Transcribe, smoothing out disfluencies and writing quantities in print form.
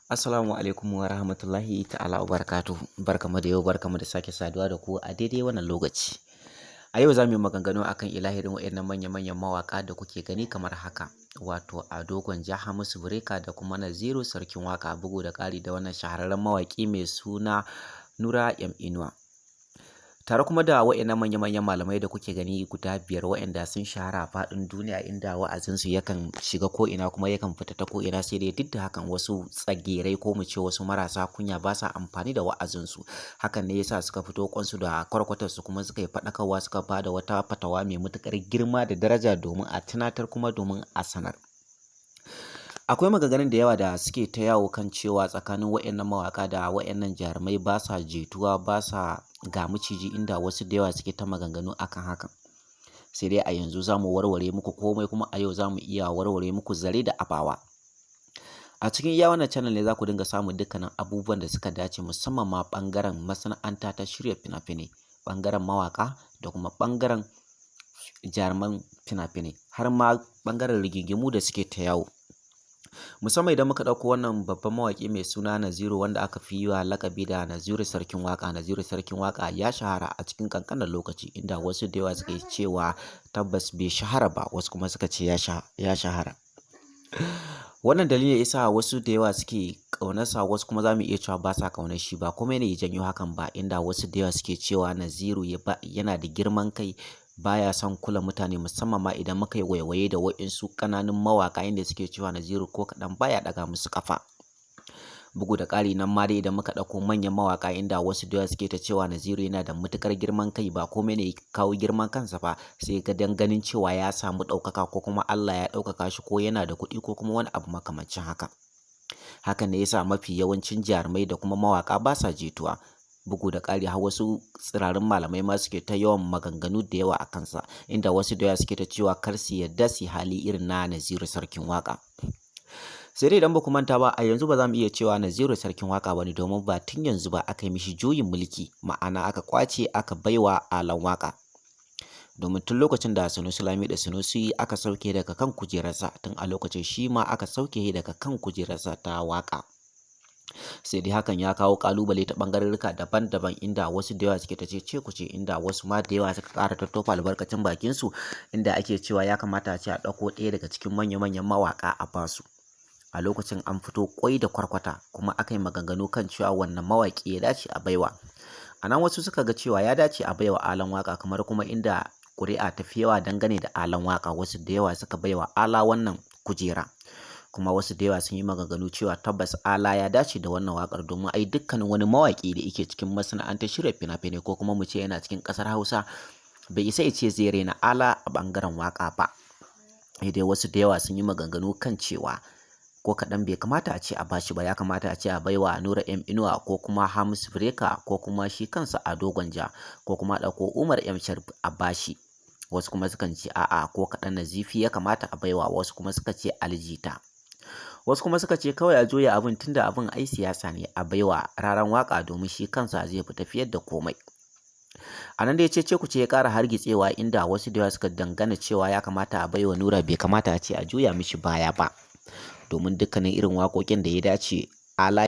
Assalamu alaikum wa rahmatullahi ta'ala wa barakatuhu. Barkamu da yau, barkamu da sake saduwa da ku a daidai wannan lokaci. A yau za mu yi maganganu akan ilahirin waɗannan manya-manyan mawaƙa da kuke gani kamar haka, wato Ado Gwanja, Hamisu Breaker da kuma Naziru Sarkin Waƙa, bugu da ƙari da wannan shahararren mawaƙi mai suna Nura M Inuwa. Tare kuma da waɗannan manya-manyan malamai da kuke gani guda biyar, waɗanda sun shahara a faɗin duniya, inda wa'azinsu yakan shiga ko'ina kuma yakan fita ta ko'ina. Sai dai duk da hakan, wasu tsagerai, ko mu ce wasu marasa kunya, ba sa amfani da wa'azinsu. Hakan ne yasa suka fito kwansu da kwarkwatarsu, kuma suka yi faɗakarwa, suka ba da wata fatawa mai matuƙar girma da daraja domin a tunatar kuma domin a sanar. Akwai maganganun da yawa da suke ta yawo kan cewa tsakanin waɗannan mawaƙa da waɗannan jarumai ba sa jituwa, ba sa ga maciji, inda wasu da yawa suke ta maganganu akan hakan. Sai dai a yanzu za mu warware muku komai, kuma a yau za mu iya warware muku zare da abawa. A cikin iya wannan channel ne za ku dinga samun dukkanin abubuwan da suka dace, musamman ma ɓangaren masana'anta ta shirya fina-finai, ɓangaren mawaƙa da kuma ɓangaren jaruman fina-finai, har ma ɓangaren rigingimu da suke ta yawo. Musamman idan muka ɗauko wannan babban mawaƙi mai suna Naziru, wanda aka fi yi wa laƙabi da Naziru Sarkin Waƙa. Naziru Sarkin Waƙa ya shahara a cikin ƙanƙanin lokaci, inda wasu da yawa suka yi cewa tabbas bai shahara ba, wasu kuma suka ce ya shahara. Wannan dalilin yasa wasu da yawa suke ƙaunarsa, wasu kuma za mu iya cewa ba sa ƙaunar shi. Ba komai ne ya janyo hakan ba, inda wasu da yawa suke cewa Naziru yana da girman kai, baya son kula mutane, musamman ma idan muka yi waiwaye da waɗansu ƙananun mawaƙa, inda suke cewa Naziru ko kaɗan baya ɗaga musu ƙafa. Bugu da ƙari, nan ma dai idan muka ɗauko manyan mawaƙa, inda wasu da yawa suke ta cewa Naziru yana da matuƙar girman kai. Ba komai ne ya kawo girman kansa ba, sai ga dan ganin cewa ya samu ɗaukaka, ko kuma Allah ya ɗaukaka shi, ko yana da kuɗi, ko kuma wani abu makamancin haka. Hakan ne yasa mafi yawancin jarumai da kuma mawaƙa ba sa jituwa. Bugu da ƙari, har wasu tsirarin malamai ma suke ta yawan maganganu da yawa a kansa, inda wasu da yawa suke ta cewa kar su yarda su hali irin na Naziru Sarkin Waƙa. Sai dai idan ba ku manta ba, a yanzu ba za mu iya cewa Naziru Sarkin Waƙa ba ne, domin ba tun yanzu ba aka yi mishi juyin mulki, ma'ana aka ƙwace aka baiwa Alan Waƙa. Domin tun lokacin da Sanusi Lamido Sanusi aka sauke daga kan kujerarsa, tun a lokacin shi ma aka sauke daga kan kujerarsa ta waƙa. Sai dai hakan ya kawo ƙalubale ta ɓangarorruka daban-daban, inda wasu da yawa suke ta cece kuce, inda wasu ma da yawa suka ƙara tattofa albarkacin bakinsu, inda ake cewa ya kamata a ce a ɗauko ɗaya daga cikin manya-manyan mawaƙa a basu. A lokacin an fito ƙwai da kwarkwata, kuma aka yi maganganu kan cewa wannan mawaƙi ya dace a baiwa. A nan wasu suka ga cewa ya dace a baiwa Alan Waƙa, kamar kuma inda ƙuri'a ta fi yawa dangane da Alan Waƙa, wasu da yawa suka baiwa Ala wannan kujera. Kuma wasu da yawa sun yi maganganu cewa tabbas Ala ya dace da wannan waƙar, domin ai dukkanin wani mawaƙi da yake cikin masana'antar shirya fina-finai, ko kuma mu ce yana cikin ƙasar Hausa, bai isa ya ce zai raina Ala a ɓangaren waƙa ba. Sai dai wasu da yawa sun yi maganganu kan cewa ko kaɗan bai kamata a ce a bashi ba, ya kamata a ce a baiwa Nura M Inuwa, ko kuma Hamisu Breaker, ko kuma shi kansa Ado Gwanja, ko kuma a ɗauko Umar M Sharif a bashi. Wasu kuma sukan ce a'a, ko kaɗan Nazifi ya kamata a baiwa, wasu kuma suka ce Ali Jita. Wasu kuma suka ce kawai a juya abin, tunda abin ai siyasa ne, a baiwa Raran Waƙa, domin shi kansa zai fi tafiyar da komai. A nan dai cece kuce ya ƙara hargitsewa, inda wasu da yawa suka dangana cewa ya kamata a baiwa Nura, bai kamata a ce a juya mishi baya ba, domin dukkanin irin waƙoƙin da ya dace Ala